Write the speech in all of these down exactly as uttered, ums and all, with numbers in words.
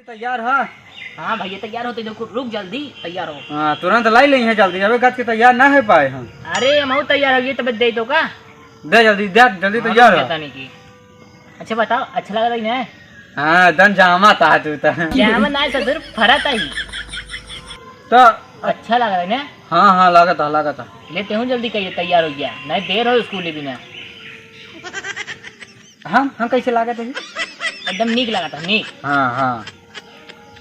तैयार है? हाँ भैया, तैयार होते, देखो, रुक, जल्दी तैयार हो। हाँ, तुरंत लाई लेइहैं जल्दी, अबे गज के तैयार ना हो पाए हम। अरे, हम तैयार हो, ये तो बस दे दो का? दे जल्दी, दे जल्दी, हाँ, तैयार रुक हो। जाता नहीं कि। अच्छा बताओ, अच्छा लग रही ना? हाँ, दन जामा था तू तो। जामा ना है, ससुर, फरत है। तो अच्छा लग रहा है ना? हाँ, हाँ, लागत है, लागत है। लेते हूँ जल्दी, कहिए तैयार हो गया, नहीं देर हो स्कूल ही बिना। हम, हम कैसे लागत है? एकदम नीक लागत है, नीक। हाँ, हाँ।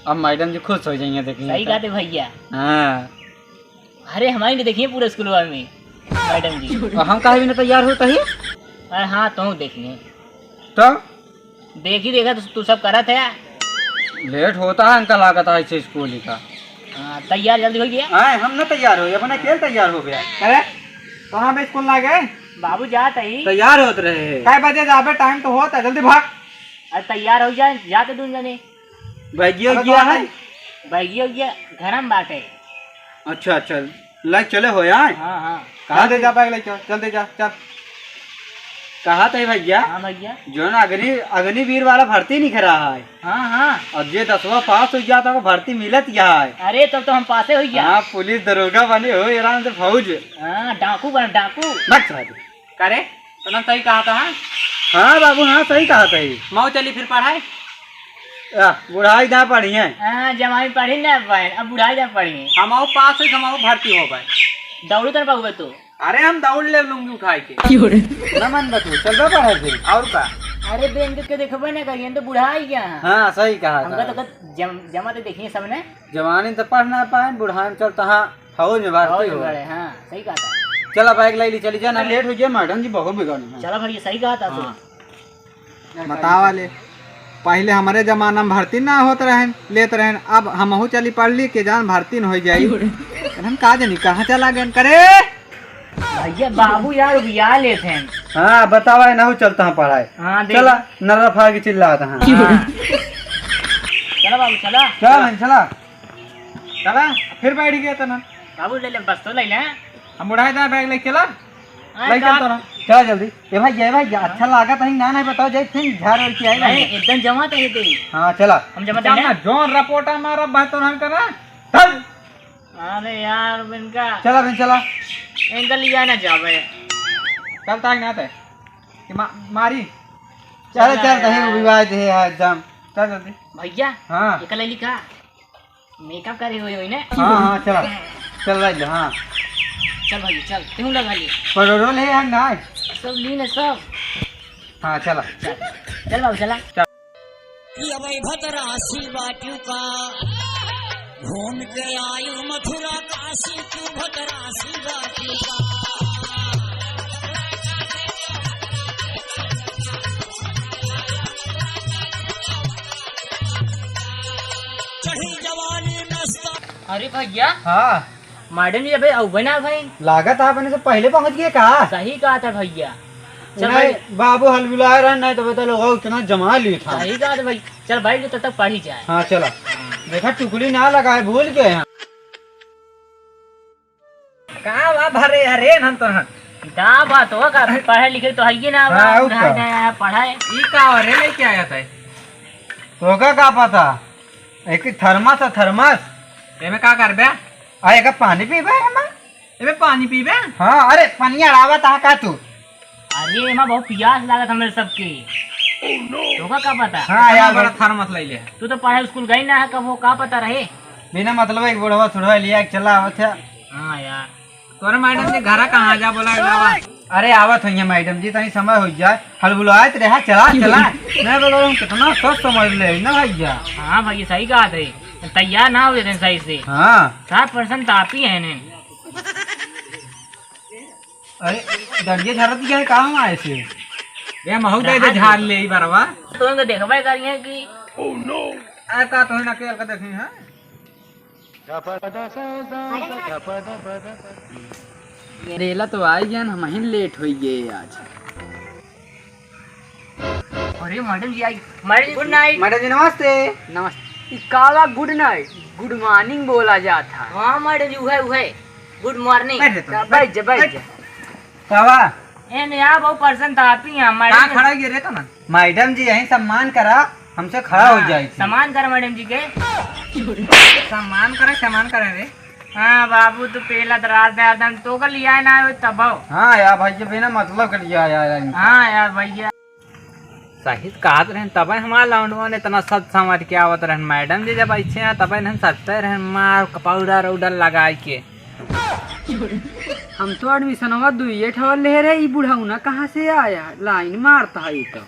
अब मैडम जी खुश हो जाइहैं, देखिए सही तो। बात है भैया। हाँ। अरे, हमारी नहीं देखिए पूरे स्कूलवा में मैडम जी। और हम काहे बिना तैयार होता ही? अरे हाँ, तो देखिए। तो? देखी देखा तो तू सब करत है। लेट होता है, इनका लागत है ऐसे स्कूल ही का। हाँ, तैयार जल्दी हो गया। हाँ, हम ना तैयार हो, अपना खेल तैयार हो गया। अरे, कहाँ पे स्कूल ना गए? बाबू जात है। तैयार होत रहे। कै बजे जाबे? टाइम तो होता है, जल्दी भाग। अरे तैयार हो जाए, जाते दून जने। बैगियो अरे गया तो है? बैगियो गया, घर में बाटे। अच्छा, अच्छा, लाइक चले हो यार। हाँ, हाँ। कहाँ चल दे थे? जा, बैग लेके चल, चल दे जा, चल। कहा थे भैया? हाँ भैया। जो ना अग्नि, अग्निवीर वाला भर्ती निकला है। हाँ, हाँ। अब जे दसवाँ पास हो गया तो भर्ती मिलत गया है। अरे, तब तो हम पासे हो गया। हाँ, पुलिस दरोगा बने हो, आराम से फौज। हाँ, डाकू बन, डाकू। मत साहब। करे, तो ना सही कहा था, हाँ? हाँ बाबू, हाँ, सही कहा था ही। मऊ चली फिर पढ़ाई। आ, बुढ़ाई जा पढ़ी है। हाँ, जवानी पढ़ी ना बहन, अब बुढ़ाई जा पढ़ी। हम आओ पास हो, हम आओ भर्ती हो भाई। दौड़ू तो ना पाऊबे तू। अरे, हम दौड़ ले लूंगी उठाई के। क्यों रे? ना मन बतू, चल बे पढ़े फिर। और का? अरे, बेंद के देखबे ना करिए, तो बुढ़ाई गया। हाँ, सही कहा हमका था। तो कत-, जम-, जमा तो देखिए सबने। जवानी तो पढ़ ना पाए, बुढ़ाई में चल तहाँ फौज में भर्ती फौज में हो। बड़े, हाँ, सही कहा था। चला, बैग ले ली, चली जा ना, लेट हो गया, मैडम जी बहुत बिगड़ी है। चला भैया, सही कहा था तू। हाँ। बतावा ले, पहिले हमरे जमाना में भर्ती ना होत रहन, लेत रहन, अब हमहू चली पढ़ ली के जान भर्ती न हो जाई। क्यों रे? हम का जानी कहाँ चला गए करे। भैया बाबू यार उबिया लेत हैं। हाँ, बतावा, इनहू चलता हम पढ़ाई। हाँ, देख। चला, नर्रा फाड़ के चिल्लात हैं। क्यों रे? हाँ। चला बाबू, चला। चला बहन, चला। चला, फिर बैठ गया तना। बाबू ले ले, बस तो ले ले। हम उठाए दा बैग लेके चला। हाँ, ले चल का? तो ना। चला जल्दी। ए भाई, ए भाई, अच्छा लागत है ना, नहीं बताओ, जाए फिर झाड़ ओढ़ के आए नहीं, भाई। एकदम जमा तो है दे। हाँ, चला। हम जमा चल दे ना, ना। जोन रपोटा मारा भाई तो ना करा। चल। अरे यार, इनका चला बहन, चला। इनका लिया ना जावे। चलता है ना ते। कि मा-, मारी। चल, चल चल, यार। तहीं विवाह दे है एकदम। चल जल्दी। भैया, हाँ। ये कल लिखा। मेकअप करे हुए हुई ने? हाँ, हाँ, चला। चल, लाइल, हाँ। चल भाई, चल, तू लगा ले। परोरो ले यार, ना। सब ली ने सब। हाँ, चला। चल, चल बाबू, चला। चल। कि अबै भतरासी बाटियो का, घूम के आयु मथुरा काशी, तू भतरासी बाटियो का। चढ़ी जवानी मस्त। अरे भैया। हाँ। मैडम जी अबे अउबे ना भई। लागत है अपने से पहिले पहुँच गए का? सही कहा था भैया। चल नहीं, भाई। बाबू हलबुलाए रहे, नहीं तो बता लोग इतना जमा लिए था। सही कहा था भाई। चल भाई, तब तक पढ़ी जाए। हाँ, चला। देखा टुकड़ी ना लगाए, भूल गए हैं। का बा भरे, अरे नन तो हन। का बात हो, का पढ़े लिखे तो है ही ना, हाँ, बा, और का? पढ़ाए। ई का हो रे, लेके आया था? तोका का पता? एक थर्मस है, थर्मस। एमे का करबे? आ, एक पानी पीबे एमे? एमे पानी पीबे? हाँ, अरे, पानी अड़ावत आ का तू? अरे, एमा बहुत पियास लागत हमरे सबके। तोका का पता? हाँ, इतना यार, बड़ा भाई। थर्मस ले ले। तू तो पढ़े स्कूल गई ना है, कब वो का पता रहे? बिना मतलब एक बुढ़वा सुढ़वा लिया के चला आवत है। हाँ यार। तोरे मैडम जी घरा कहाँ जा बोला के लावा? अरे आवत होइहैं मैडम जी, तनी समय हो जाए, हलबुलात रहा, चला, चला। नहीं बोलो, हम कितना सोच समझ ले, ना भैया? हाँ भैया, सही कहा थे, तैयार ना हो जाते सही से। हाँ। सात परसेंट तो आप ही हैं ने। अरे, डरिए झरत गया, कहाँ हम आए थे? ये महू दे दे झाड़ ले, ई बरवा। तो इनका देखबे करिए कि आ का तो ना केल का देखी है। रेला तो आई गया, हम ही लेट हो गए आज। अरे मैडम जी आई। मैडम जी, गुड नाइट। मैडम जी नमस्ते। नमस्ते। ई काला गुड नाइट, गुड मॉर्निंग बोला जाता है। हाँ मैडम जी, उहे उहे। गुड मॉर्निंग। बैठ जा, बैठ जा, बैठ जा। कावा? ए ने आ बहुत परेशान था आप ही यहाँ मैडम कहाँ जी। खड़ा हो गया रे तो ना? मैडम जी यहीं सम्मान करा। हमसे खड़ा हो जाए थे। सम्मान कर मैडम जी के। सम्मान करे, सम्मान करे रे। हाँ बाबू, तू पेला दराज दे, दम तो कर लिया है ना, तब। हाँ यार भाई, ये बिना मतलब के लिया यार इनका। हाँ यार भैया। सही कहत रहन, तबे हमार लौंडवन इतना सज संवर के आवत रहन। मैडम जी जब ऐसे हैं, तबे हम सजते रहन, मार पाउडर उडर लगाए के। हम तो एडमिशनवा दुइये ठो ले रहे, ई बुढ़ौना कहाँ से आया? लाइन मारता है ई तो।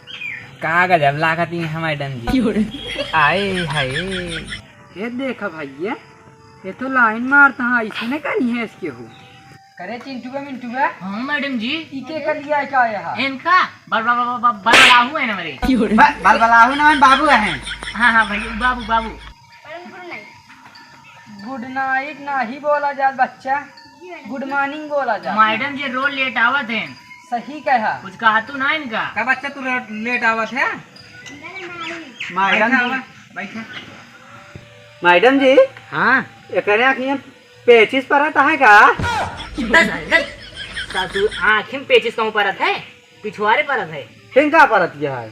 का गजब लागत ही है मैडम जी। आए हाय। ये देखा भैया, ये तो लाइन मारता है, ऐसे न करी है इसके हो। करे चिंटुआ मिंटुआ। हाँ मैडम जी। ई के कर लिया है क्या यहाँ? इनका बल-, बल-, बल-, बल-, बलबलाहू है ना मेरे। ब-, बलबलाहू ना, बाबू है। हाँ, हाँ भैया, बाबू, बाबू। गुड नाइट नाही बोला जात बच्चा, गुड मॉर्निंग बोला जात। मैडम जी रोज लेट आवत हैं। सही कहा। कुछ कहा तू ना इनका। का बच्चा तू रे-, लेट आवत है? मैडम बैठा जी। आवा, बैठा। मैडम जी। हाँ। एकरे आँखिया पेचिस परत है का? दस, दस। सासू, आँखी में पेचिस कहूँ परत है? पिछुआरे परत है। फिर का परत यह है?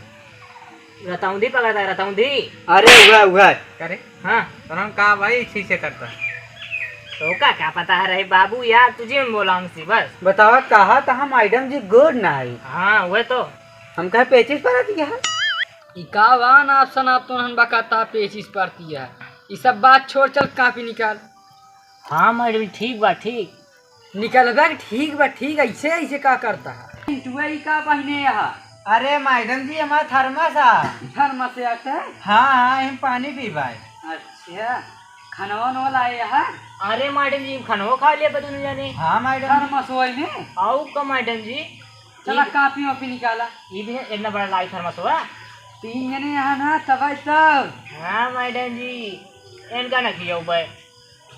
रतौंधी पकड़ता है, रतौंधी। अरे, उहै, उहै। करे? हाँ। तो हम का भाई, इसी से करता। तो का, का पता है रे बाबू यार, तुझे हम बोला हमसे बस। बतावा, कहा तहा मैडम जी गुड नाइट। हाँ, वह तो। हम कहे पेचिस परत यह है। ई का बा, नाप सनाप तो हन बकाता पेचिस परती है। ई सब बात छोड़, चल कॉपी निकाल। हाँ मैडम, ठीक बा, ठीक। निकलबे के ठीक बा, ठीक, ऐसे, ऐसे का करता है? पिंटुआ, ई का पहिने यहाँ? अरे मैडम जी, हमारा थर्मस है। थर्मस है, अच्छा? हाँ, हाँ, हम पानी पीबाई। अच्छा, खानवा वानवा लाए यहाँ? अरे मैडम जी, खानवा खा लिया बा दोनों जने। हाँ मैडम जी। थर्मस होई में? आऊ का मैडम जी? चला, ई कापी वापी निकाला। ई भी इतना बड़ा लाई थर्मस हुआ। तीन जने यहाँ ना, तब आई तब। हाँ मैडम जी, इनका ना खियाऊ बे।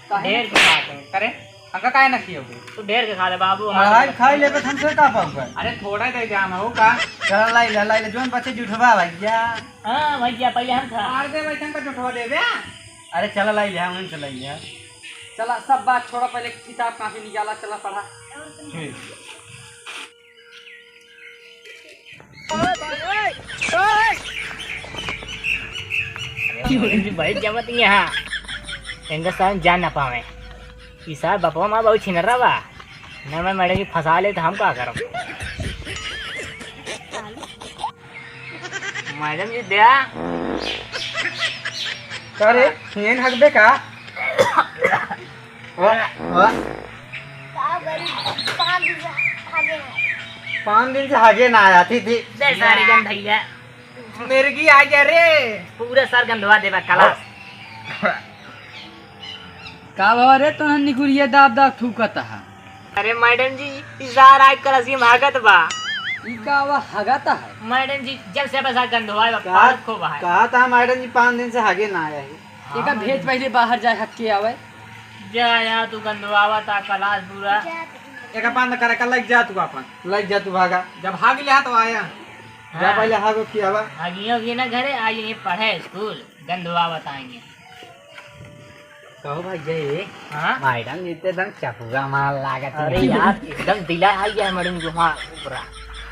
काहे? ढेर के खाते हैं। करे, हमका काहे ना खियोगे? तू ढेर के खा ले बाबू, हम पढ़ाई खाई लेबे तो हमसे का पाऊंगा? अरे थोड़ा दे दे, हम हो का? चला लाई ले, लाई ले, जोन बचे जुठवा भैया। हाँ भैया, पहले हम खा। मार दे भाई, हमका जुठवा दे दे। अरे चला लाई ले, हम चला ले। चला सब बात छोड़ा, पहले किताब कॉपी निकाला, चला पढ़ा। ठीक। अरे, मैडम जी, बैठ जावत यहाँ। इनका साथ जान ना पावे। ई साहब बपवा माँ बहुत छिनरा बा। ना मैं मैडम जी फंसा ले तो हम का करब? मैडम जी, दया। का रे, हियन हगबे का? वाह, वाह। का करी, पाँच दिन से हगे ना। पाँच दिन से हगे ना आया थी, थी। दे सारी गन भैया। मिर्गी आ गया रे। पूरा सर गंधवा देबा कलास। का भवा रे, तोहन निकुरिया दाब दाब थूकत हा? अरे मैडम जी, ई सार आज कलसिया में हगत बा। ई का बा हगत है? मैडम जी, जब से बस गंधवाए बा, का, पालत खूब है। कहा था मैडम जी, पाँच दिन से हगे ना आया है। एका हाँ, भेज मैडम। पहले बाहर जाए, हग के आवे। जा यार, तू गंधवावा था कलास पूरा। एका बंद करे का, लग जा तू अपन। लग जा तू भागा। जब हग लिया तो आया। जा हाँ। पहले हग के आवा। हगियो की ना घरे, आज ये पढ़े स्कूल, गंधवावा था ये। कहो भैया, ये हाँ? मैडम जी तो एकदम चपुआ माल लागत अरे है। यार, एकदम दिला आई है मैडम जी, हाँ, ऊपरा।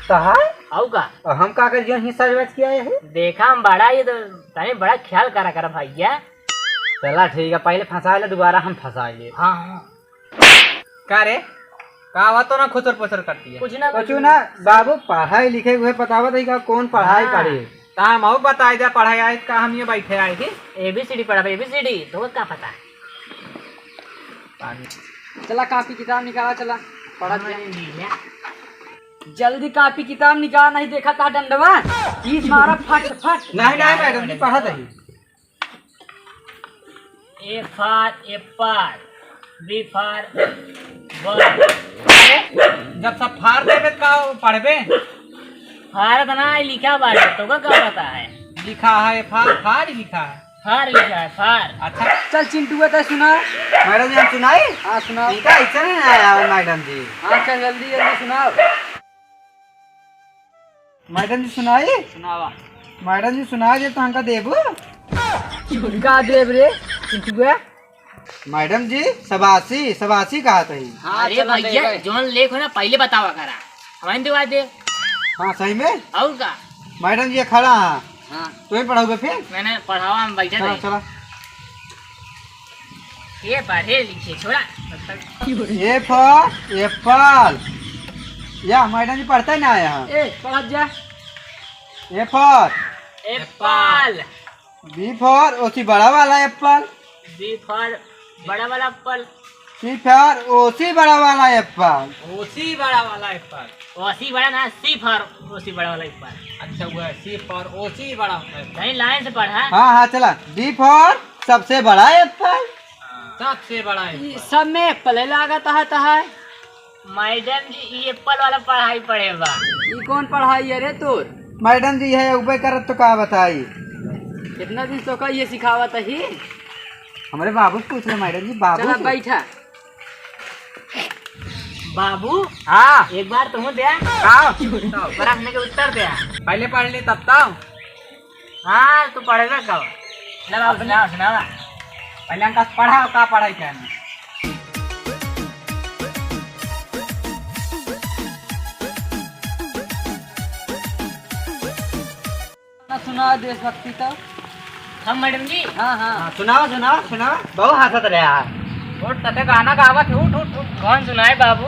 तो है? आऊ का? और हम का कर जो ही सर्विस किया है? देखा, हम बड़ा ये तो, तने बड़ा ख्याल करा कर भैया। चला ठीक है, पहले फंसा ले, दोबारा हम फंसा ले। हाँ, हाँ। का रे? का बात तो ना खुसर पुसर करती है? कुछ ना, कुछ कुछ ना। ना, बाबू, पढ़ाई लिखे हुए बतावत है का, कौन पढ़ाई हाँ। पढ़ी? ता हम अउ बताई दे, पढ़ाई आए का, हम ये बैठे आए थे। A B C D पढ़ब, A B C D, तो का पता? चला, कापी किताब निकाला, चला, पढ़त हाँ, जा। ये लीजिए। जल्दी कापी किताब निकाल, नहीं देखा ता डंडवा, ई मारा फट फट। नहीं, नहीं, मैडम जी, पढ़त है। A for apple, B for ball। अरे, जब सब फाड़ देबे, तो का पढ़बे? फाड़ तो ना, लिखा बाटे, तो का, का पता है? लिखा है, फाड़, फाड़ ही लिखा है। फाड़ लिखा है, फाड़। अच्छा। चल चिंटुआ, तै सुना। मैडम जी, हम सुनाई? हाँ, सुनाओ। इनका ऐसे नहीं आया है, मैडम जी। हाँ, चल, जल्दी, जल्दी सुनाओ। मैडम जी, सुनाई? सुनावा। मैडम जी, सुनाई दे तो हमका देबू? का देब रे, चिंटुआ? मैडम जी, सबासी, सबासी कहा तही। हाँ, अरे चला, भैया, ले गए। जौन लेख हो ना, पहले बतावा करा। हमें दिवा दे। हाँ, सही में? और का? मैडम जी, ये खड़ा है। हाँ। तू ही पढ़ाओगे फिर? मैंने पढ़ावा, हम बैठे चला, नहीं। चला। ये पढ़े लिखे, छोड़ा। A for apple। या मैडम जी पढ़ते ना आया हम। ए, पढ़त जा। A for apple। B for ओसी बड़ा वाला एप्पल। B for बड़ा वाला एप्पल। C for ओसी बड़ा वाला एप्पल। ओसी बड़ा वाला एप्पल। ओसी बड़ा ना, C for ओसी बड़ा वाला एप्पल। अच्छा, वो है, C for ओसी बड़ा वाला एप्पल। कहीं लाइन से पढ़ा। हाँ, हाँ, चला। D for सबसे बड़ा एप्पल। सबसे बड़ा ई एप्पल। सब में एप्पल है लागत है, तहार। मैडम जी, ई एप्पल वाला पढ़ाई पढ़े बा। ई कौन पढ़ाई है रे तोर? मैडम जी, है उबे करत तो का बताई। कितना दिन से ओका ये सिखावत ही? हमरे बाबू से पूछ ले मैडम जी, बाबू चला से। बैठा। बाबू, हाँ। एक बार तुम दे। का? प्रश्न के उत्तर दे। पहले पढ़ ले तब तो। हाँ, तू पढ़बे कब? ले बाबू, सुनावा, सुनावा। पहले हमका पढ़ाओ, का पढ़ाई के है? ना सुनाओ देशभक्ति तो। हम मैडम जी? हाँ, हाँ। हाँ, सुनाओ, सुनाओ, सुनाओ। बहुत हंसत रहे यार। उठ, तते गाना गावत है, उठ, उठ, उठ। कौन सुनाए बाबू?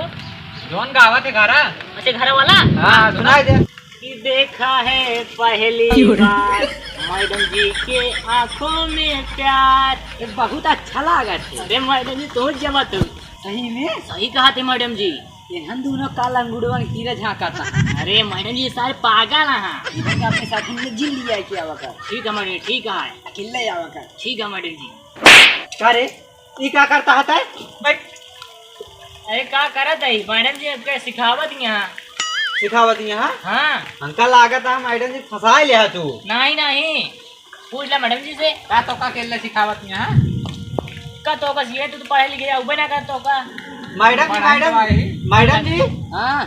जौन गावत है घरा। अच्छा, घर वाला? हाँ, सुनाई दे। कि देखा है पहली बार मैडम जी के आंखों में प्यार। ये बहुत अच्छा लागत है। अरे मैडम जी, तू जमा तू। सही में? सही कहा थे मैडम जी। इन्हन दोनों का लंगुड़वन कीड़ा झांका था। अरे मैडम जी, ये सारे पागल हैं। इनका अपने साथ में जिन लिया के आवा कर। ठीक है मैडम जी, ठीक है। अकेले आवा कर। ठीक है मैडम जी। का रे? ई का करत है तै? बैठ। अरे का करत है? मैडम जी हमके सिखावत यहाँ। सिखावत यहाँ? हाँ। हमका लागत है मैडम जी फंसा लिया तू। नहीं, नहीं। पूछ ले मैडम जी से। का तो का केले सिखावत यहाँ? का तो बस ये तू तो पढ़े लिखे जाओ, उबे ना कर तो का। मैडम जी, पढ़ाई मैडम, तो आई। मैडम जी। हाँ।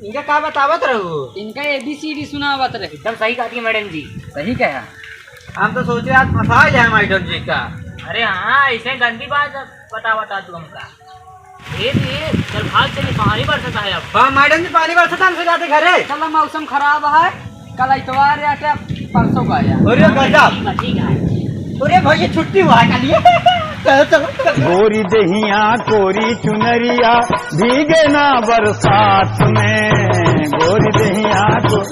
इनका का बतावत रहू? इनका A B C D सुनावत रहे। एकदम सही कहती है मैडम जी। सही कहा। हम तो सोचे आज फंसा जाए मैडम जी का। अरे हाँ, ऐसे गंदी बात बता, बता तू हमका। ए, ए, चल भाग, चल, पानी बरसत है अब। हाँ, मैडम जी, पानी बरसत है, हमसे जाते घरे। चल, मौसम खराब है, कल इतवार है, क्या परसों का है? अरे गजब। ठीक है, ठीक है। अरे भाई, ये छुट्टी हुआ है कल, ये। चलो, चलो, चलो। गोरी दहिया, कोरी चुनरिया, भीगे ना बरसात में। गोरी दहिया को